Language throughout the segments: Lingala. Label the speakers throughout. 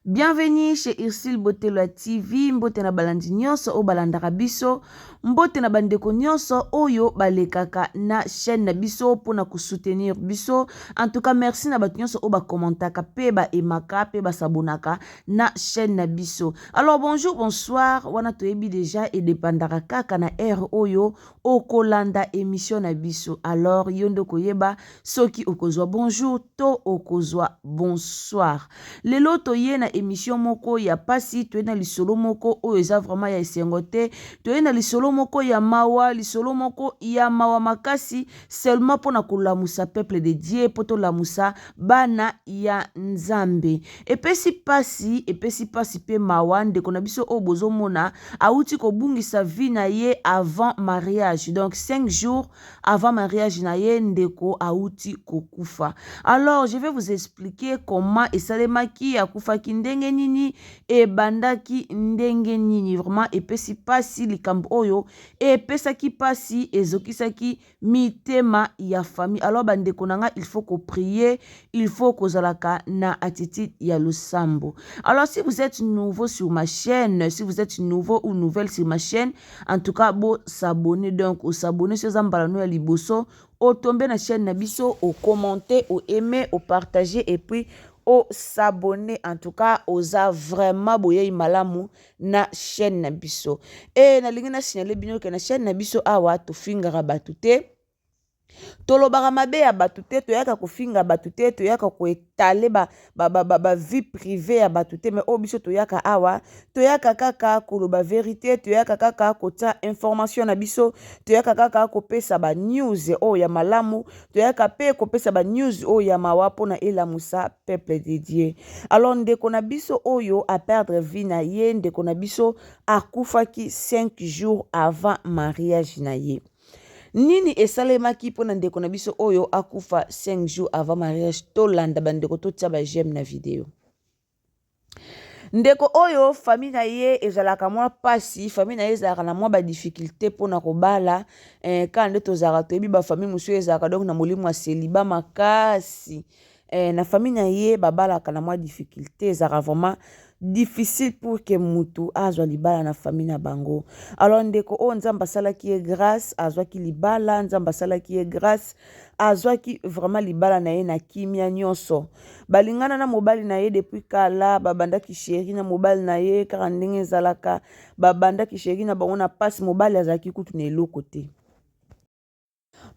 Speaker 1: Bienvenue chez Ursule Botelwa TV, mbote na balandi nyonso oyo balandaka biso, mbote na bandeko nyonso oyo balekaka na chaîne na biso mpona kosoutenir biso. En tout cas, merci na bato nyonso oyo bakommentaka mpe baemaka mpe basabonaka na chaîne na biso. Alors bonjour, bonsoir, wana toyebi déjà edepandaka kaka na heure oyo okolanda émission na biso. Alors yo nde okoyeba soki okozwa bonjour to okozwa bonsoir. Lelo toye na émission moko ya pasi, toye na lisolo moko oyo eza vraiment ya esengo te, toye na lisolo moko ya mawa, lisolo moko ya mawa makasi seulement mpona kolamusa peuple de Dieu, mpo tolamusa bana ya Nzambe. Epesi pasi, epesi pasi mpe mawa. Ndeko na biso oyo bozomona awuti kobungisa vie na ye avant mariage, donc 5 jours avant mariage na ye ndeko awuti kokufa. Alors je vais vous expliquer comment esalemaki, akufaki ndenge nini, ebandaki ndenge nini. Vraiment epesi pasi likambo oyo, epesaki pasi, ezokisaki mitema ya famille. Alors bandeko na nga, il faut ko prier, il faut kozalaka na attitude ya losambo. Alors si vous êtes nouveau sur ma chaîne, si vous êtes nouveau ou nouvelle sur ma chaîne, en tout cas bo s'abonner. Donc osabonner soki eza mbala no ya liboso otombe na chaîne na biso, okommente, oaime, opartage et puis osabonner. En tout cas oza vraiment boyei malamu na chaîne na biso. E nalingi na signale bino ke na chaîne na biso awa tofingaka bato te, tolobaka mabe ya bato te, toyaka kofinga bato te, toyaka koetale ba vie privée ya bato te. Mais oyo biso toyaka awa, toyaka kaka koloba vérité, toyaka kaka kotia information na biso, toyaka kaka kopesa ba news oyo ya malamu, toyaka mpe kopesa ba news oyo ya mawa mpona elamusa peuple de Dieu. Alors ndeko na biso oyo aperdre vie na ye, ndeko na biso akufaki 5 jours avant mariage na ye. Nini esalemaki mpona ndeko na biso oyo akufa 5 jours avant mariage? Tolanda bandeko, totia ba j'aime na video. Ndeko oyo famille na ye ezalaka mwa pasi, famille na ye ezalaka na mwa badifficulté mpona kobala. Kaka nde tozalaka toyebi bafamille mosusu ezalaka donc na molimo ya célibat makasi. Na famille na ye babalaka na mwa difficulté, ezalaka vraiment difficile pour que mutu azwa libala na famille na bango. Alors ndeko oyo Nzambe asalaki ye grâce, azwaki libala. Nzambe asalaki ye grâce, azwaki vraiment libala na ye na kimia nyonso. Balingana na mobali na ye depuis kala, babandaki chéri na mobali na ye kaka ndenge ezalaka, babandaki chéri na bango na pasi. Mobali azalaki kutu na eloko te,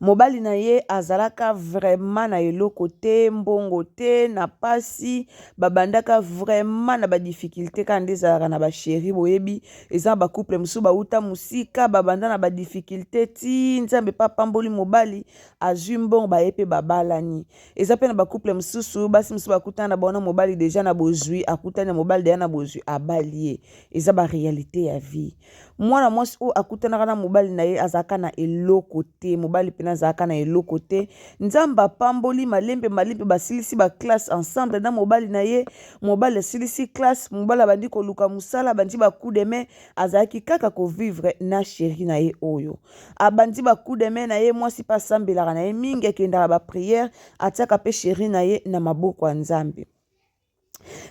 Speaker 1: mobali na ye azalaka vraiment na eloko te, mbongo te, na pasi. Babandaka vraiment na badifficulté kaka nde ezalaka na bachéri. Boyebi eza na bacouple mosusu bauta mosika, babanda na badifficulté ti Nzambe mpe apamboli mobali, azwi mbongo, baye mpe babalani. Eza mpe na bacouple mosusu, basi mosusu bakutana na bango na mobali déjà na bozwi, akutani na mobali déjà na bozwi, abali ye. Eza baréalité ya vie. Mwana mwasi oyo akutanaka na mobali na ye azalaka na eloko te, mobali mpena azalaka na eloko te. Nzambe apamboli, malembe malembe basilisi baclasse ensemble na mobali na ye. Mobali asilisi classe, mobali abandi koluka mosala, abandi bacoup de main. Azalaki kaka kovivre na chéri na ye oyo abandi bacoup de main na ye. Mwasi mpe asambelaka na ye mingi, akendaka baprière, atiaka mpe chéri na ye na maboko ya Nzambe.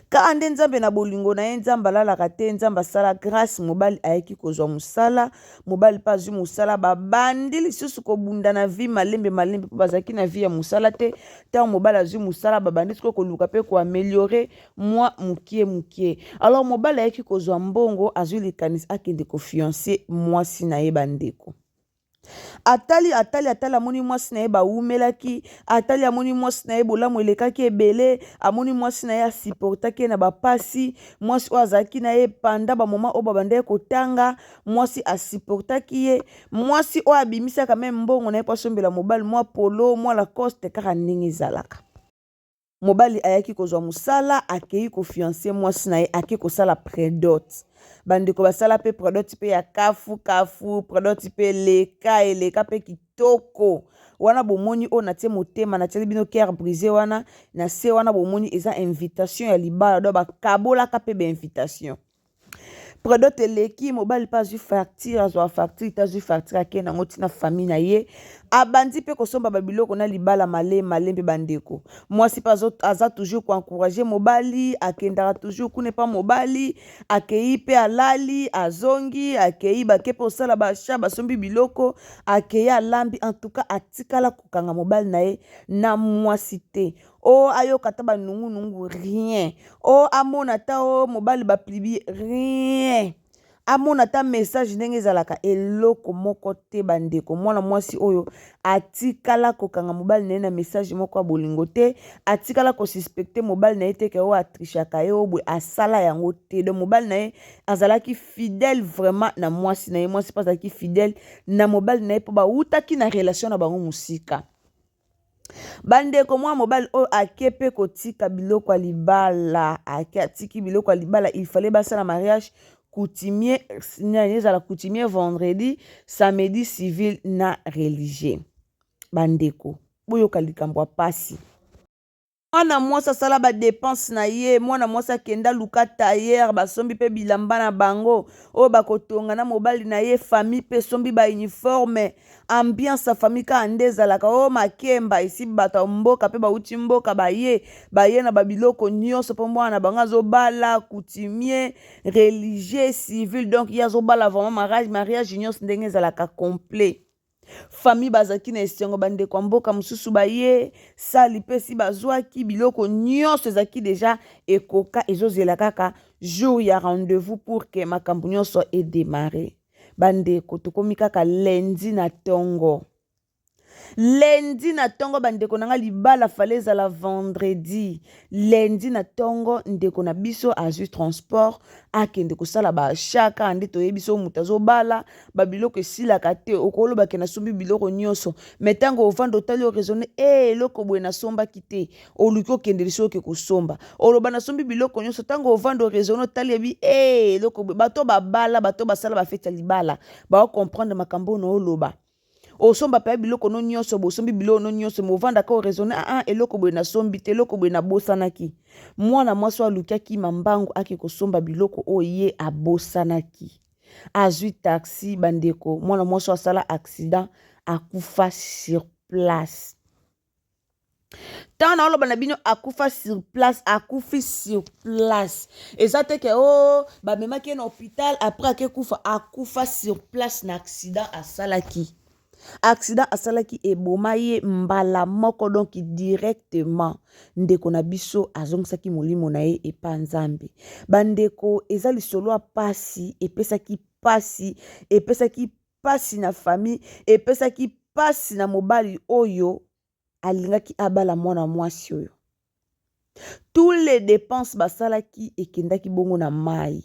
Speaker 1: Kaka nde Nzambe na bolingo na ye, Nzambe alalaka te, Nzambe asala grâce, mobali ayaki kozwa mosala. Mobali mpe azwi mosala, babandi lisusu kobunda na vie malembe malembe, mpo bazalaki na vie ya mosala te. Ntango mobali azwi mosala, babandi sikoyo koluka mpe koaméliorer mwa mokie mokie. Alors mobali ayaki kozwa mbongo, azwi likanisi akende kofiancer mwasi na ye. Bandeko, atali, atali, atali, amoni mwasi na ye bawumelaki. Atali, amoni mwasi na ye bolamu elekaki ebele, amoni mwasi na ye asupportaki ye na bapasi. Mwasi oyo azalaki na ye panda bamoma oyo babandaki kotanga, mwasi asupportaki ye. Mwasi oyo abimisaka même mbongo na ye mpo asombela mobali mwa polo, mwa Lacoste, kaka ndenge ezalaka. Mobali ayaki kozwa mosala, akei kofiancer mwasi na ye, ake kosala pré-dot. Bandeko, basala mpe pré-dot mpe ya kafu kafu, pré-dot mpe eleka eleka mpe kitoko. Wana bomoni oyo natie motema, natieli bino cœur brisé wana na se wana. Bomoni eza invitation ya libala, donc bakabolaka mpe bainvitation. Predote eleki, mobali mpe azwi facture, azwa facture te, azwi facture ake nango ntina famille na ye. Abandi mpe kosomba babiloko na libala male malembe bandeko. Mwasi mpe aza toujours koencourage mobali, akendaka toujours kuna epa mobali, akei mpe alali, azongi, akei bake mpe kosala baachat, basombi biloko, akei alambi. En tout cas atikala kokanga mobali na ye na mwasi te. O ayoka ata banungunungu rien, o amona ata o mobali baplibi rien, amona ata message ndenge ezalaka eloko moko te bandeko. Mwana mwasi oyo atikala kokanga mobali na ye na message moko ya bolingo te, atikala kosuspecte mobali na ye te ke oyo atrichaka ye oyo boye, asala yango te. Donc mobali na ye azalaki fidèle vraiment na mwasi na ye, mwasi mpe azalaki fidèle na mobali na ye mpo bawutaki na relation na bango mosika. Bandeko, mwana mobali oyo ake mpe kotika biloko ya libala, ake atiki biloko ya libala. Il fallait basala mariage coutumier, nani ezala coutumier vendredi, samedi civil na religieux. Bandeko, boyoka likambo ya pasi. Mwana mwasi asala ba depense na ye, mwana mwasi akenda luka tailleur, basombi mpe bilamba na bango oyo bakotonga na mobali na ye. Famille mpe esombi ba uniforme, ambiance ya famille kaka nde ezalaka o makemba esi bato ya mboka mpe bauti mboka baye baye na babiloko nyonso mpo mwana na bango azobala coutumier, religieux, civil. Donc ye azobala vraiment mariage, mariage nyonso ndenge ezalaka complet. Famille bazalaki na esengo, bandeko ya mboka mosusu baye sali mpe si bazwaki biloko nyonso ezalaki deja ekoka, ezozela kaka jour ya rendez-vous pour que makambo nyonso edémarre. Bandeko, tokomi kaka lundi na ntongo, lundi na ntongo bandeko na nga, libala fallait ezala vendredi. Lundi na ntongo, ndeko na biso azwi transport, akende kosala baachat kaka nde toyebi so moto azobala, babiloko esilaka te. Okolobake nasombi biloko nyonso, mais ntango ovanda otali, oraisonne e eloko boye nasombaki te, oluki okende liso oke kosomba. Oloba nasombi biloko nyonso, ntango ovanda oraisonne, otali ebi e eloko boye. Bato babala, bato basala bafeti ya libala baocomprendre makambo oyo na oloba. Osomba mpe biloko no nyonso, bosombi biloko no nyonso, movandaka oraisonne: aa, eloko boye nasombi te, eloko boye nabosanaki. Mwana mwasi oyo aluki akima mbangu, ake kosomba biloko oyo ye abosanaki, azwi taxi. Bandeko, mwana mwasi oyo asala accident, akufa sur place. Ntango naoloba na bino akufa sur place, akufi sur place. Eza te ke o oh, bamemaki ye na hôpital après ake kufa. Akufa sur place na accident asalaki. Accident asalaki eboma ye mbala moko, donc directement ndeko na biso azongisaki molimo na ye epa Nzambe. Bandeko, eza lisolo ya pasi, epesaki pasi, epesaki pasi na famille, epesaki pasi na mobali oyo alingaki abala mwana mwasi oyo. Tous les dépenses basalaki ekendaki bongo na mai,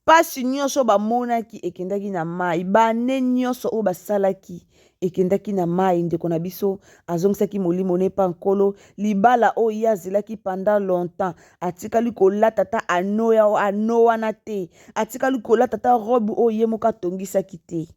Speaker 1: mpasi nyonso bamonaki ekendaki na mai, bane nyonso oyo basalaki ekendaki na mai. Ndeko na biso azongisaki molimo ne epa Nkolo. Libala oyo ye azelaki pendant longtemps, atikali kolata ta ano ano wana te, atikali kolata ta robe oyo ye moko atongisaki te.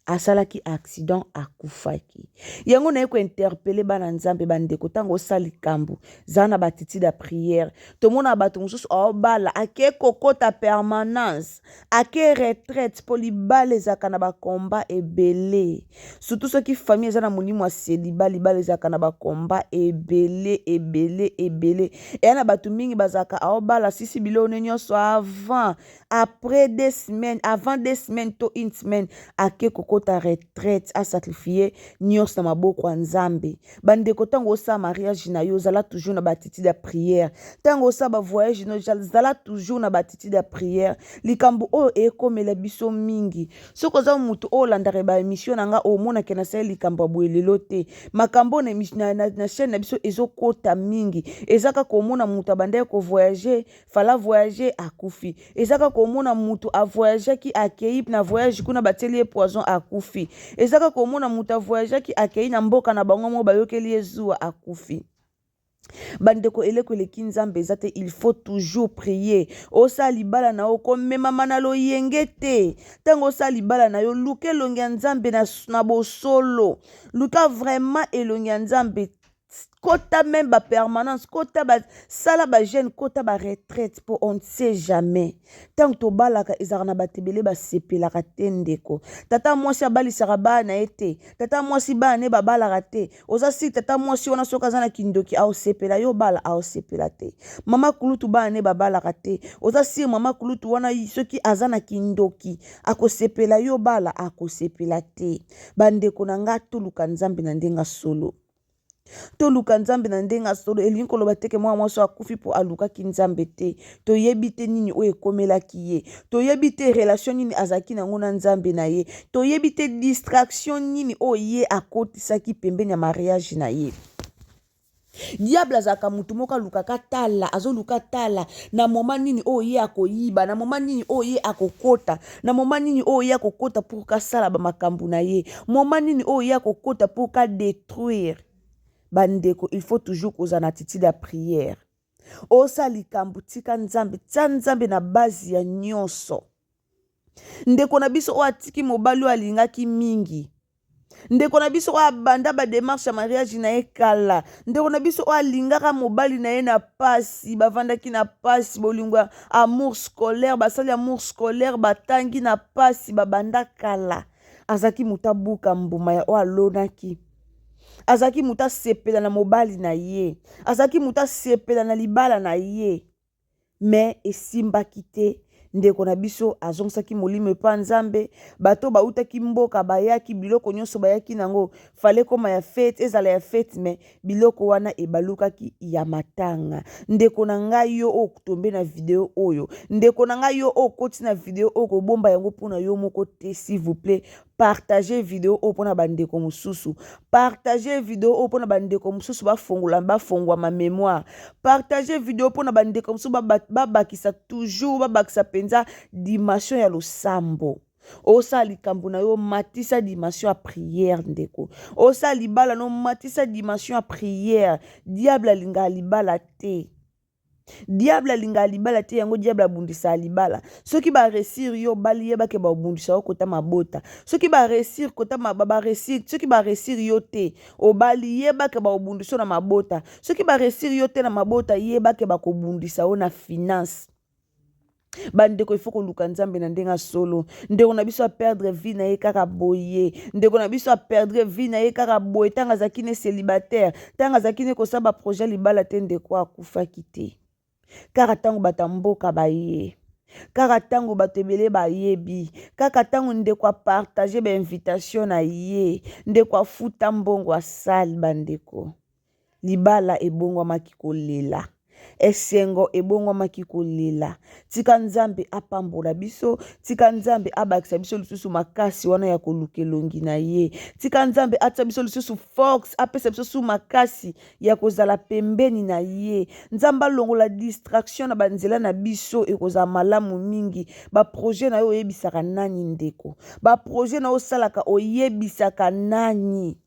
Speaker 1: Asalaki accident, akufaki. Yango naye kointerpeller bana Nzambe. Bandeko, ntango osala likambo, zala na baattitude ya prière. Tomona bato mosusu aobala, ake kokota permanence, ake retraite, mpo libala ezalaka na bakomba ebele, surtout soki famille eza na molimo ya célibat. Libala ezalaka na bakomba ebele ebele ebele. Eya na bato mingi bazalaka aobala sisi biloko ne nyonso avant, après 2 semaines, avant 2 semaines to une semaine, ake kokota retraite, asacrifie nyonso na maboko ya Nzambe. Bandeko, ntango osala mariage na yo, ozala toujours na baattitude ya prière. Ntango osala bavoyage no, zala toujours na baattitude ya prière. Likambo oyo ekomela biso mingi, soki oza motu oyo olandaka baémission na nga, omonake nasali likambo ya boye lelo te. Makambo na, na, na, na chaîne na biso ezokota mingi. Eza kaka omona moto abandaki kovoyage, fallait voyage, akufi. Eza kaka komona moto avoyageaki, akei na voyage kuna, batieli ye poison, akufi. Eza kaka komona moto avoyageaki, akei na mboka na bango moko, bayokeli ye zuwa, akufi. Bandeko, eleko eleki Nzambe eza te. Il faut toujours prier. Osala libala na yo, komemama na loyenge te. Ntango osala libala na yo, luka elongi ya Nzambe na bosolo, luka vraiment elongi ya Nzambe. Kota meme ba permanence, kota ba sala ba jeune, kota ba retraite po on ne sait jamais. Ntango tobalaka ezalaka na bato ebele basepelaka te ndeko. Tata mwasi abalisaka bana na ye te. Tata mwasi bana ne babalaka te. Oza si tata mwasi wana soki aza na kindoki aosepela yo bala aosepela te. Mama kulutu bana ne babalaka te. Oza si mama kulutu wana soki aza na kindoki akosepela yo bala akosepela te. Bandeko na nga toluka Nzambe na ndenge solo. Toluka Nzambe na ndenge ya solo elingi koloba te ke mwana mwasi oyo akufi mpo alukaki Nzambe te. Toyebi te nini oyo ekomelaki ye. Toyebi te relation nini azalaki na yango na Nzambe na ye. Toyebi te distraction nini oyo ye akotisaki pembeni ya mariage na ye. Diable azalaka motu moko alukaka tala, azoluka tala na moment nini oyo ye akoyiba, na moment nini oyo ye akokota, na moment nini oyo ye akokota pour kasala ba makambo na ye, moment nini oyo ye akokota pour ka detruire. Bandeko, il faut toujours kozala na attitude ya prière. Osala likambo, tika Nzambe, tia Nzambe na base ya nyonso. Ndeko na biso oyo atiki mobali oyo alingaki mingi, ndeko na biso oyo abanda ba demarche ya mariage na ye kala, ndeko na biso oyo alingaka mobali na ye na pasi, bavandaki na pasi, bolingo ya amour scolaire, basali amour scolaire, batangi na pasi, babanda kala. Azalaki moto abuka mbuma ya oyo alonaki. Azalaki moto asepela na mobali na ye. Azalaki moto asepela na libala na ye. Mais esimbaki te. Ndeko na biso azongisaki molimo epa Nzambe. Bato bautaki mboka bayaki, biloko nyonso bayaki nango fale koma ya fete, ezala ya fete, mais biloko wana ebalukaki ya matanga. Ndeko na ngai yo oyo tombe na video oyo, ndeko na ngai yo oyo okoti na video oyo, kobomba yango mpona yo moko te, s'il vous plaît. Partager video oyo mpona bandeko mosusu, partager video oyo mpona bandeko mosusu bafongola, bafongwama mémoire. Partager video mpona bandeko mosusu babakisa toujours, babakisa mpenza dimension ya losambo. Osala likambo na yo, matisa dimension ya prière ndeko. Osala libala no, matisa dimension ya prière. Diable alingaka libala te. Diable alingaka libala te, yango diable abundisaka libala. Soki ba réussir yo obali, yeba ke babundisa yo kota mabota. Soki ba réussir kota ba, ba réussir, soki ba réussir yo te obali, yeba ke bakobundisa yo na mabota. Soki ba réussir yo te na mabota, yeba ke bakobundisa yo na finance. Bandeko, il faut koluka Nzambe na ndenge ya solo. Ndeko na biso aperdre vie na ye kaka boye. Ndeko na biso aperdre vie na ye kaka boye ntango azalaki ne célibataire, ntango azalaki ne kosala baprojet libala te, ndeko akufaki te. Kaka ntango bato ya mboka baye, kaka ntango bato ebele bayebi, kaka ntango ndeko apartage bainvitation na ye, ndeko afuta mbongo asali. Bandeko, libala ebongwamaki kolela, esengo ebongwamaki kolela. Tika Nzambe apambola biso, tika Nzambe abakisa biso lisusu makasi wana ya koluka elongi na ye. Tika Nzambe atia biso lisusu force, apesa biso su makasi ya kozala pembeni na ye. Nzambe alongola distraction na banzela na biso, ekozala malamu mingi. Baprojet na yo oyebisaka nani ndeko? Baprojet na yo osalaka oyebisaka nani?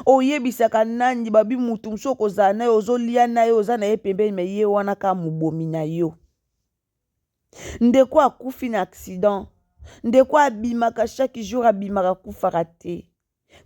Speaker 1: Oyebisaka nani? Babi mutu mosusu okozala na ye, ozolia na ye, oza na ye pembeni, me ye wana kaka mobomi na yo. Ndeko akufi na accident, ndeko abimaka chaque jour, abimaka akufaka te.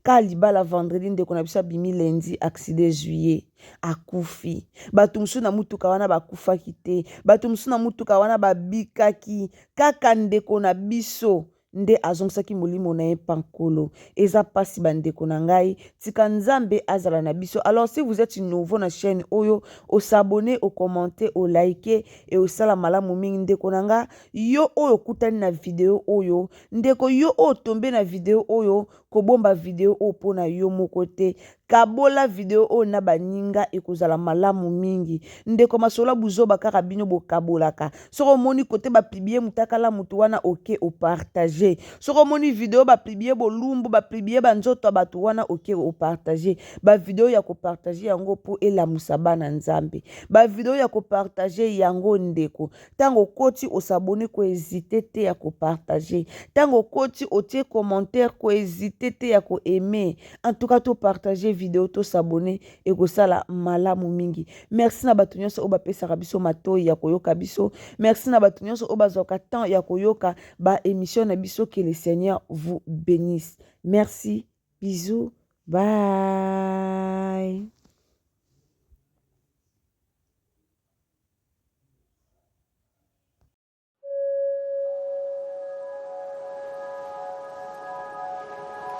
Speaker 1: Kaka libala vendredi, ndeko na biso abimi lundi, accident ezwi ye, akufi. Bato mosusu na mutuka wana bakufaki te, bato mosusu na mutuka wana babikaki, kaka ndeko na biso nde azongisaki molimo na ye mpa Nkolo. Eza pasi bandeko na ngai, tika Nzambe azala na biso. Alors si vous êtes nouveau na chaîne oyo, osabonner, okommente, olike e osala malamu mingi ndeko na nga. Yo oyo okutani na video oyo, ndeko yo oyo otombe na video oyo, kobomba video oyo mpo na yo moko te. Kabola video oyo na baninga, ekozala malamu mingi. Ndeko, masolo ya buzoba kaka bino bokabolaka. Soki omoni kote bapublie mutakala mutu wana, oke opartage. Soki omoni video bapublie bolumbu, bapublie banzoto ya bato wana, oke opartage. Bavideo ya kopartage yango mpo elamusa bana Nzambe. Bavideo ya kopartage yango ndeko. Ntango okoti osabone, kohésite te ya kopartage. Ntango okoti otie commentaire, kohésite te ya koaime. En tout cas, topartage video, tosabone, ekosala malamu mingi. Merci na bato nyonso oyo bapesaka biso matoi ya koyoka biso. Merci na bato nyonso oyo bazwaka temps ya koyoka ba émission na biso. Que le Seigneur vous bénisse. Merci, bisous, bye.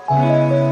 Speaker 1: Bye.